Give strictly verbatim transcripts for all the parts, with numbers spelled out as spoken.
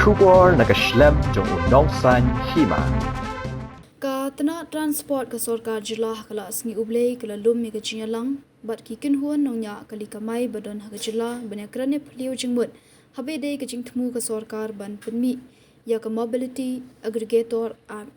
Khubor na ka shlem jong u nongsan hima. Ka tnat transport ka sorkar jylla ha ka la sngi U Blei ka la lum ïa ka jingïalang bad ki kynhun nongñiah kali kamai ba don ha ka jylla ban ïakren ïaphylliew jingmut haba ïadei ka jingthmu ka sorkar ban pynmih ïa ka Mobility Aggregator Act.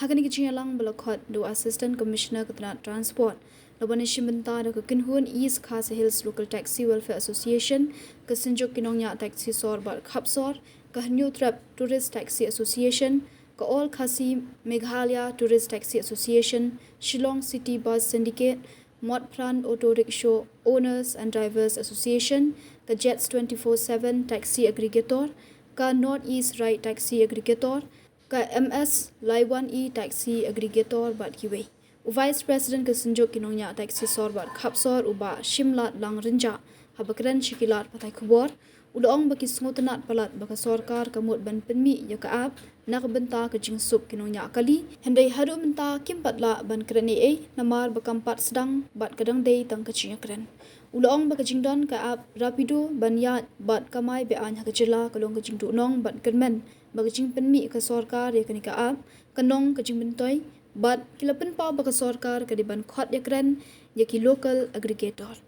Ha kane ka jingïalang ba la khot da u Assistant Commissioner ka tnat transport, la wan shim bynta da ka kynhun East Khasi Hills Local Taxi Welfare Association, ka synjuk ki nongñiah taxi sor bad khap sor, ka Hynñiewtrep Tourist Taxi Association, ka All Khasi Meghalaya Tourist Taxi Association, Shillong City Bus Syndicate, Motphran Auto Rickshaw Owners and Drivers Association, ka Jets twenty-four seven Taxi Aggregator, ka North East Ride Taxi Aggregator, ka M S Laiwan E Taxi Aggregator bad kiwei. U Vice President ka synjuk ki nongñiah taxi sor bad khap sor, u Bah Shimlad Langrinjah, haba kren sha ki lad pathai khubor, u la ong ba ki sngewtynnat palat ba ka sorkar ka mut ban pynmih ïa ka app na ka bynta ka jingsuk ki nongñiah kali, hynrei haduh mynta kim pat lah ban kren ei ei namar ba kam pat sdang bad ka dang dei tang ka jingïakren. U la ong ba ka jingdon ka app Rapido ban ïaid bad kamai be-aiñ ha ka jylla ka long ka jingduhnong bad kyrmen ba ka jingpynmih ka sorkar ïa kane ka app ka nong ka jingmyntoi bad ki la pynpaw ba ka sorkar ka dei ban khot ïakren ïa ki local aggregator.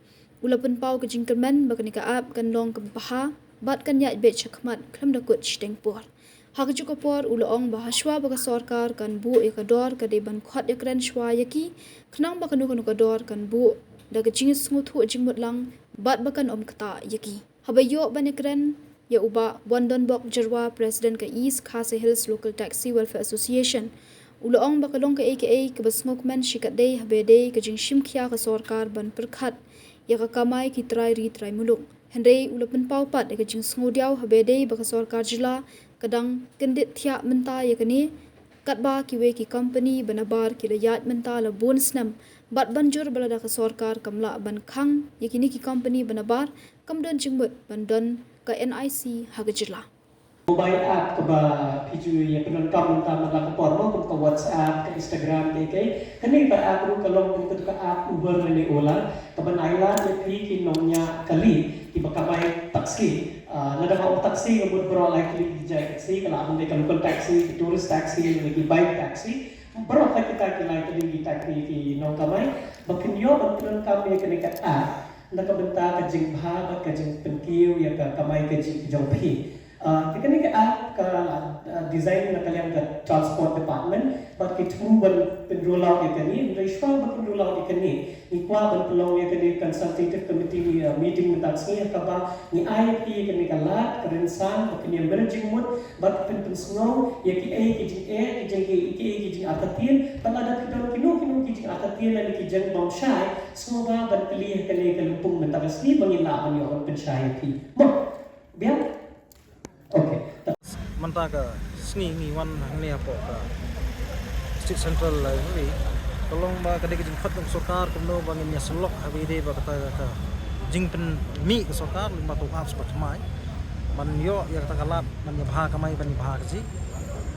U la pynpaw ka jingkyrmen ba kane ka app kan long kaba bha bad kan ïaid beit shakhmat khlem da kut shiteng por. Ha kajuh ka por u la ong ba hashwa ba ka sorkar kan buh ïa ka dor ka dei ban khot ïakren shwa ïa ki, khnang ba kano kano ka dor kan buh da ka jingsngewthuh jingmut lang bad ba kan ym ktah ïa ki. Haba ïoh ban ïakren ïa u Bah Wandonbok Jyrwa, President ka East Khasi Hills Local Taxi Welfare Association, u la ong ba ka long kaei kaei kaba sngewkmen shikatdei haba ïadei ka jingshim khia ka sorkar ban pyrkhat ïa ka kamai ki trai ri trai muluk. Hynrei u la pynpaw pat ïa ka jingsngewdiaw haba ïadei ba ka sorkar jylla ka dang kyndit thiah mynta ïa kane, katba kiwei ki kompani ba nabar ki la ïaid mynta la bun snem bad ban jur ba lada ka sorkar kam lah ban khang ïa kine ki kompani ba nabar, kam don jingmut ban don ka N I C ha ka jylla. Mobile app kaba phi ju ïa pyndonkam mynta man la ka por mo, kum ka WhatsApp, ka Instagram, kaei kaei. Kane ka app ruh ka long kum ka app Uber lane Ola, kaban ailad ïa phi ki nongñiah kali kiba kamai taxi. Ah, lada ka ong taxi ka mut baroh lai tylli ki jait taxi, ka lah ban dei ka local taxi, ka tourist taxi, lane ki bike taxi. Baroh ka kita ki lai tylli ki taxi ki nongkamai ba kin ïoh ban pyndonkam ïa kane ka app na ka bynta ka jingbha bad ka jingpynkiew ïa ka kamai kajih ka jong phi. Ah, te kane ka app ka, ah, design na ka liang ka Transport Department bad ki thmu ban pynroll out ïa kane, hynrei shwa ban pynroll out ïa kane, ngi kwah ban pynlong ïa kane consultative committee, ah, meeting mynta ka sngi, ha kaba ngi ai ïa phi ïa kane ka lad ka rynsan ba kin ïa mir jingmut bad pynpynsngew ïa kiei ki jingeh, ki jing, ki, kiei ki jingartatien, bad lada phi don kino kino ki jingartatien lane ki jingbymshai, sngewbha ban kylli ha kane ka lympung mynta ka sngi ba ngin lah ban ïoh ban pynshai ïa phi. Mo, biang? Okay. Mynta ka sngi ngi wan hangne hapoh ka State Central Library. Ka long ba ka dei ka jingkhot jong ka sorkar kumno ba ngin ïa sylloh haba ïadei ba kata ka jingpynmih ka sorkar lyngba ka apps ba thymmai ban ïoh ïa kata ka lad ban ïa bha kamai ban ïa bha kajih.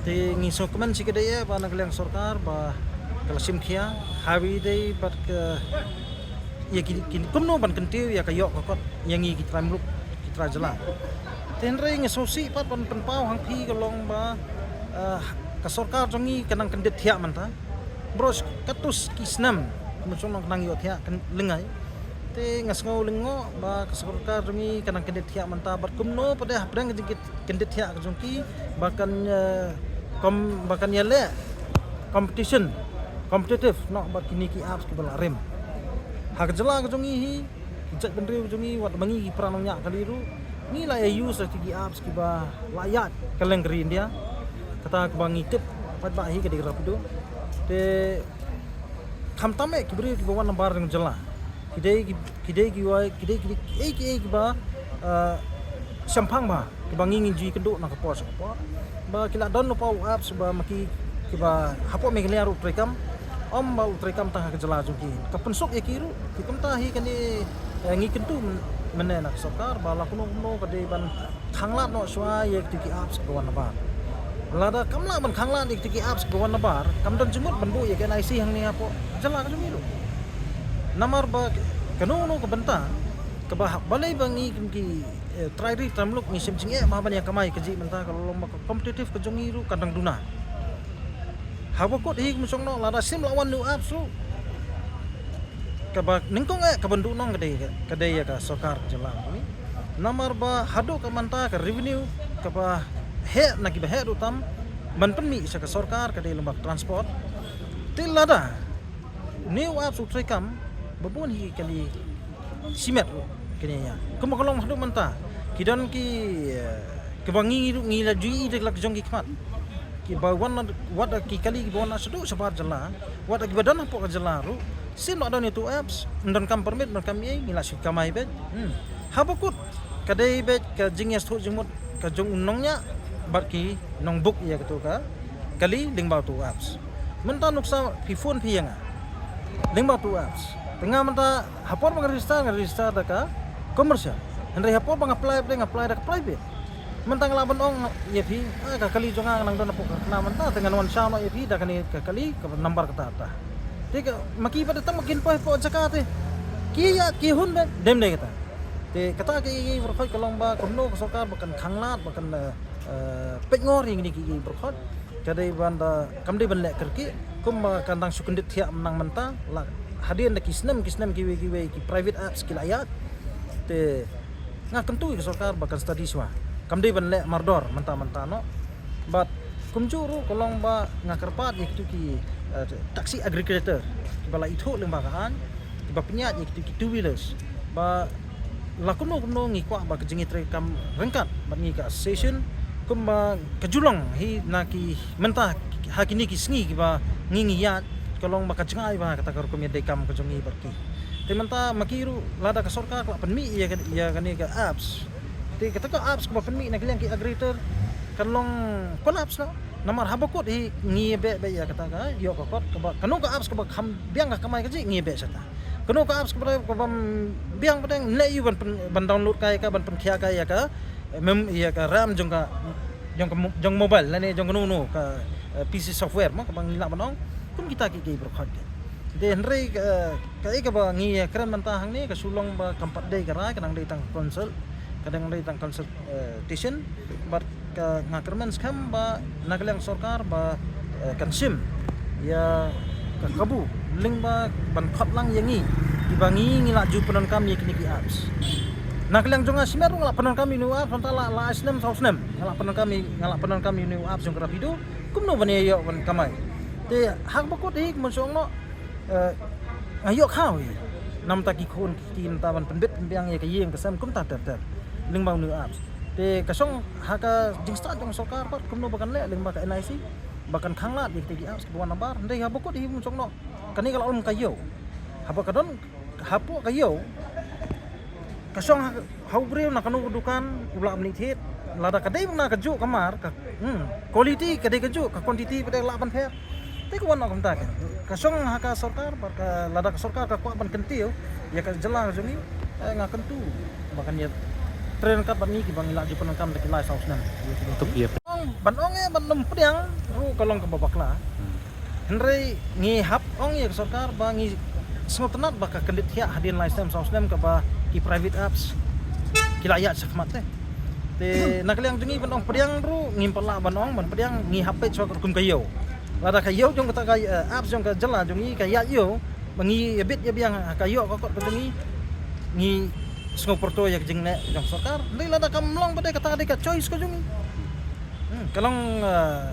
Te ngi sngewkmen shikatdei ba na ka liang sorkar ba ka la shim khia haba ïadei bad ka ïa ki, ki kumno ban kyntiew ïa ka ïoh ka kot ïa ngi ki trai muluk ki trai jylla. Te hynrei nga sngewsih pat ban pynpaw hangphi ka long ba, eh, ka sorkar jong ngi ka nang kyndit thiah mynta. Baroh katto ki snem ka mynshong nong ka nang ïoh thiah ka lyngngai. Te nga sngew lyngngoh ba ka sorkar jong ngi ka nang kyndit thiah mynta bad kumno pat de hapdeng ka jingkyndit thiah ka jong ki ba kan, eh, kom, ba kan ïaleh competition, competitive noh bad kine ki apps kiba la rim. Ha ka jylla ka jong ngi hi, ki jaitbynriew jong ngi, wat ba ngi ki para nongñiah kali ruh, ngi la ïa use ïa ki apps kiba la ïaid kylleng ka ri India. Kata kaba ngi tip paidbah hi ka dei ka Rapido. Te khamtam eh ki briew kiba wan nabar jong ka jylla, ki dei ki, ki dei ki wai, ki dei ki, ki, eh, ki, eh, kiba, eh, shemphang bha. Kiba ngi ngi ju ïakynduh na ka por sha ka por ba ki la don lypa u apps ba ma ki kiba hapoh Meghalaya ruh u treikam. Ym ba u treikam tang ha ka jylla jong ki, ka pynsuk ïa ki ruh. Te kumta hi kane, eh, ngi kyntu myn-, mynne na ka sorkar ba la kumno kumno ka dei ban khanglad noh shuwa ïa kito ki apps kiba wan nabar. Lada kam lah ban khanglad ïa kito ki apps kiba wan nabar, kam don jingmut ban buh ïa ka N I C hangne hapoh jylla ka jong ngi ruh. Namar ba kano kano ka bynta kaba hap balei ba ngi kum ki Eh, trai ri trai muluk ngi shim jingeh ba ban ïa kamai kajih mynta ka long ba ka competitive ka jong ngi ruh kan dang duna. Haba kut hi kum shong noh lada shim la wan new apps ruh. Kaba nyngkong eh ka ban duh nong ka dei ka dei ïa ka sorkar jylla. Namar ba haduh ka mynta ka revenue kaba heh na kiba heh ruh tam ban pynmih sha ka sorkar ka dei lyngba ka transport. Te lada new apps u treikam ba bun hi kali shimet ruh kane ïa. Kumba ka long haduh mynta ki don ki, eh, kiba ngi ruh ngi la ju ïohi da la ka jong ki khmat. Kiba wan wat da ki kali kiba wan shaduh shabar jylla, wat da kiba don hapoh ka jylla ruh, shim la don ïa tu apps, ym don kam permit, ym don kam ïa ngi la shu kamai beit. Hmm. Haba kut ka dei beit ka jingïashoh jingmut ka jong u nongñiah bad ki nongbuk ïa katu ka kali lyngba tu apps. Mynta nuksa phi phone phi ïa nga lyngba tu apps. Te nga mynta ha por ba nga register, nga register da ka commercial. Hynrei ha por ba nga apply, nga apply da ka private. Mynta nga lah ban ong ïa phi, ah, ka kali jong nga nang don hapoh ka kyrteng mynta, te ngan wan shaw noh ïa phi da kane ka kali ka number kata kata. Te ka ma ki pat tang ma kin poi hapoh jaka te ki ïa ki hun beit, dem dei kata. Te kata ka ïa ïa bor khot ka long ba kumno ka sorkar ba kan khanglad ba kan, eh, eh, peit ngor ïa kine ki ïa bor khot. Ka dei ban da kam dei ban leh kyrkieh kumba kan dang shu kyndit thiah mynta la hadien da ki snem ki snem kiwei kiwei ki private apps ki la ïaid. Te nga kyntu ïa ka sorkar ba kan study shuwa. Kam dei ban leh mardor mynta mynta noh. Bad kumjuh ruh ka long ba nga kyrpad ïa kitu ki, eh, taxi aggregator kiba la ithuh lyngba ka aiñ kiba pynïaid ïa kitu ki two wheelers ba la kumno kumno ngi kwah ba ka jingïatreikam ryngkat bad ngi ka association kumba ka ju long hi na ki mynta ha kine ki sngi kiba ngi ngi ïaid ka long ba ka jngai ba kata ka rukom ïadei kam ka jong ngi bad ki. Te mynta ma ki ruh lada ka sorkar ka la pynmih ïa ka, ïa kane ka apps. Te kata ka apps kaba pynmih na ka liang ki aggregator kan long collapse noh. Namar haba kut hi ngi beh beh ïa kata ka ïoh ka kot kaba kano ka apps kaba kham biang ka kamai ka jih ngi beh sata. Kano ka apps kaba, kaba biang ba dang leh ïa ban pyn, ban download ka ïa ka ban pynkhia ka ïa ka, eh, mem ïa ka RAM jong ka jong ka mo-, jong mobile lane jong kano kano ka, eh, P C software mo kaba ngi lah ban ong kum kita ki ki bor khot ka. Te hynrei ka, ka ei kaba ngi ïa kren mynta hangne ka shu long ba kam pat dei ka rai ka dang dei tang ka council, ka dang dei tang consultation bad ka nga kyrmen skhem ba na ka liang sorkar ba, eh, kan shim ïa ka kabu lyngba ban khot lang ïa ngi kiba ngi ngi la ju pyndonkam ïa kine ki apps. Na ka liang jong nga shimet ruh nga la pyndonkam ïa une u apps mynta la, la snem saw snem nga la pyndonkam ïa, nga la pyndonkam ïa une u apps jong ka Rapido. Kumno ban ïa ïoh ban kamai. Te hak ba kut hi kumno shong noh, eh, nga ïoh khaw hi. Namta ki khun ki mynta ban pynbit pynbiang ïa ka ïing ka sem kumta ter ter lyngba une u apps. Te ka shong ha ka jingstad jong sorkar pat kumno ba kan leh lyngba ka N I C ba kan khanglad ïa kita ki apps kiba wan nabar. Hynrei haba kut hi kumno shong noh kane ka la ong ka ïew. Haba ka don hapoh ka ïew ka shong ha, ha u briew na kano ka dukan u lah mynta thied lada ka dei na ka juh ka mar ka, hmm, quality ka dei ka juh ka quantity pat dei lah ban pher. Te ka wan na kumta ka, ka shong ha ka sorkar bad ka lada ka sorkar ka kwah ban kyntiew ïa ka jylla ka jong ngi, eh, nga kyntu ba kan ïa trei ryngkat bad ngi kiba ngi lah ju pyndonkam da ki lai saw snem. Tuk ïa. Ban ong eh ban ym pdiang ruh ka long kaba bakla. Hmm. Hynrei ngi hap ong ïa ka sorkar ba ngi sngewtynnat ba ka kyndit thiah hadien lai snem saw snem kaba ki private apps ki la ïaid shakhmat te. Te na ka liang jong ngi ban ong pdiang ruh ngim pat lah ban ong ban pdiang, ngi hap peit shuwa ka rukom ka ïew. Lada ka ïew jong kata ka, eh, apps jong ka jylla jong ngi ka ïaid ïew ba ngi ïa bit ïa biang ka ïoh ka kot ka jong ngi, ngi sngewpyrto ïa ka jingleh jong sorkar. Hynrei lada kam long pat dei kata ka dei ka choice ka jong ngi. Hmm, ka long, eh,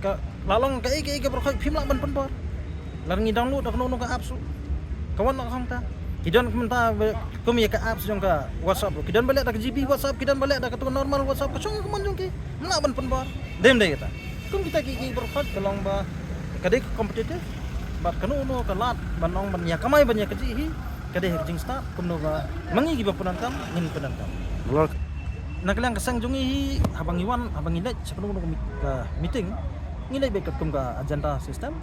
ka la long kaei kaei ka bor khot phim lah ban pynbor. Lada ngi download da kano kano ka apps ruh ka wan na ka hangta. Ki don ka mynta kum ïa ka apps jong ka WhatsApp ruh ki don ba leh da ka G B WhatsApp, ki don ba leh da katu ka normal WhatsApp, ka shong ka mon jong ki. Ym lah ban pynbor. Dem dei kata. Kum kita ki ki bor khot ka long ba ka dei ka competitive bad kano kano ka lad ban ong ban ïa kamai ban ïa kajih hi. Ka dei ha ka jingstad kumno ba ma ngi kiba pyndonkam ngin pyndonkam. Na ka liang ka seng jong ngi hi haba ngi wan haba ngi leit sha kano kano ka meet-, ka meeting ngi leit beit katkum ka agenda system.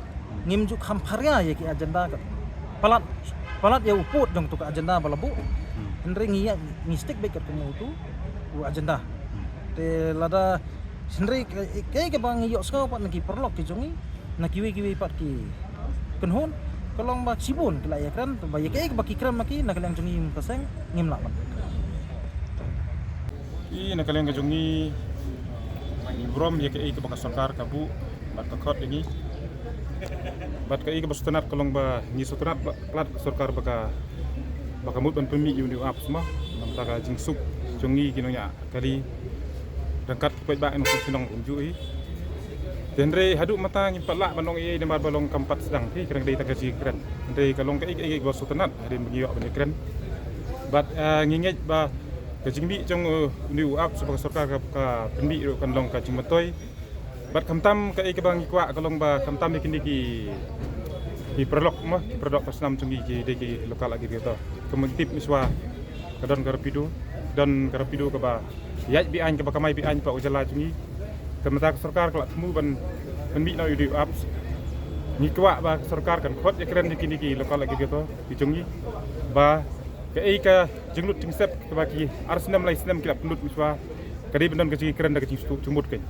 Ngim ju kham pharia ïa ki agenda ka palat, palat ïa u pud jong tu ka agenda ba la buh. Hmm. Hynrei ngi ïa ngi stick beit katkum utu u agenda. Hmm. Te lada hynrei ka, ka, kaba ngi ïohsngew pat na ki paralok ki jong ngi na kiwei kiwei pat ki kynhun ka long ba shibun ki la ïakren ba ïa kaei kaba ki kren ma ki na ka liang jong ngi ka seng ngim lah ban. Ï na ka liang ka jong ngi, ngi burom ïa kaei kaba ka sorkar ka buh bad ka khot ïa ngi. Bad kaei kaba sngewtynnat ka long ba ngi sngewtynnat ba ka lad ka sorkar ba ka, ba ka mut ban pynmih ïa une u apps mo. Namar ka jingsuk jong ngi ki nongñiah kali ryngkat ki paidbah nongshong shnong kumjuh hi. Te hynrei haduh mynta ngim pat lah ban ong ei ei namar ba long kam pat sdang phi, ka dang dei tang ka jingkren. Hynrei ka long kaei kaei kaba sngewtynnat hadien ba ngi ïoh ban ïakren. Bad, eh, ngi ngeit ba ka jingmih jong, eh, une u apps ba ka sorkar ka, ka pynmih ruh kan long ka jingmyntoi. Bad khamtam kaei kaba ngi kwah ka long ba khamtam ïa kine ki, ki paralok mo, ki paralok pansnam jong ngi ki dei ki local aggregator. Kumba ngi tip mynshwa ka don ka Rapido, don ka Rapido kaba ïaid be-aiñ, kaba kamai be-aiñ pat u jylla jong ngi. Te mynta ka sorkar ka la thmu ban, ban pynmih noh ïa une u apps. Ngi kwah ba ka sorkar kan khot ïakren ïa kine ki local aggregator ki jong ngi ba kaei ka jinglut jingsep kaba ki ar snem lai snem ki la pynlut mynshwa, ka dei ban don ka jingkren da ka jingsuk jingmut kein.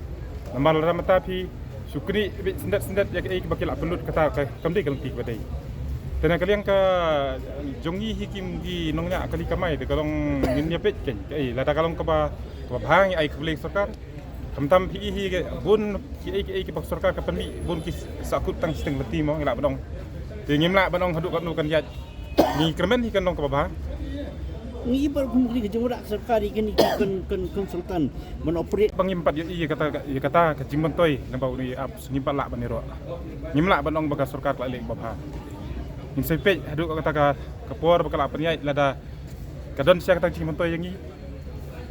Namar lada mynta phi shu knieh beit syndet syndet ïa kaei kaba ki la pynlut, kata ka kam dei ka lynti kaba dei. Te na ka liang ka jong ngi hi ki, ki nongñiah kali kamai te ka long ngin ïa peit kein. Kaei lada ka long kaba, kaba bha ngi ai khublei sorkar. Khamtam phi i hi ka bun kiei kiei kiba sorkar ka pynmih, bun ki sahkut tang shiteng lynti mo, ngi lah ban ong. Te ngim lah ban ong haduh katno kan ïaid. Ngi kyrmen hi kan long kaba bha. Ngi ba kum kine ka jingwanrah ka sorkar ïa kine ki kon, kon, consultant ban operate. Ba ngim pat ïohi ïa kata, ïa kata ka jingmyntoi lyngba une u apps, ngim pat lah ban ïaroh. Ngim lah ban ong ba ka sorkar ka la leh kaba bha. Ngin sa peit haduh kata ka, ka por ba ka la pynïaid, lada ka don sha kata ka jingmyntoi ïa ngi.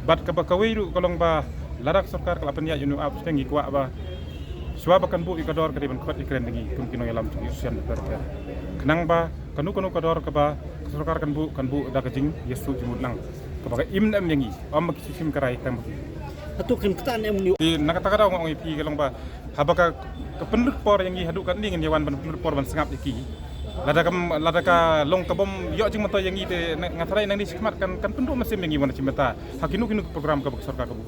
Bad kaba kawei ruh ka long ba lada ka sorkar ka la pynïaid ïa une u apps te ngi kwah ba shuwa ba kan buh ïa ka dor ka dei ban khot ïakren da ngi kum ki nongïalam jong ki association bapher bapher. Khnang ba kano kano ka dor kaba ka sorkar kan buh, kan buh da ka jingïasuh jingmut lang kaba ka im ne em ïa ngi, ym ba ki shu shim ka rai tang ba ki. Hato kan ktah ne em une u. Te na kata ka daw nga ong ïa phi ka long ba haba ka, ka pynlut por ïa ngi haduh katne ngin ïa wan ban pynlut por ban sngap ïa ki. Lada kam, lada ka long ka bym ïoh jingmyntoi ïa ngi te nga, nga tharai nangne shakhmat kan, kan pynduh mynsiem ïa ngi wan shim bynta ha kino kino ki program kaba ka sorkar ka buh.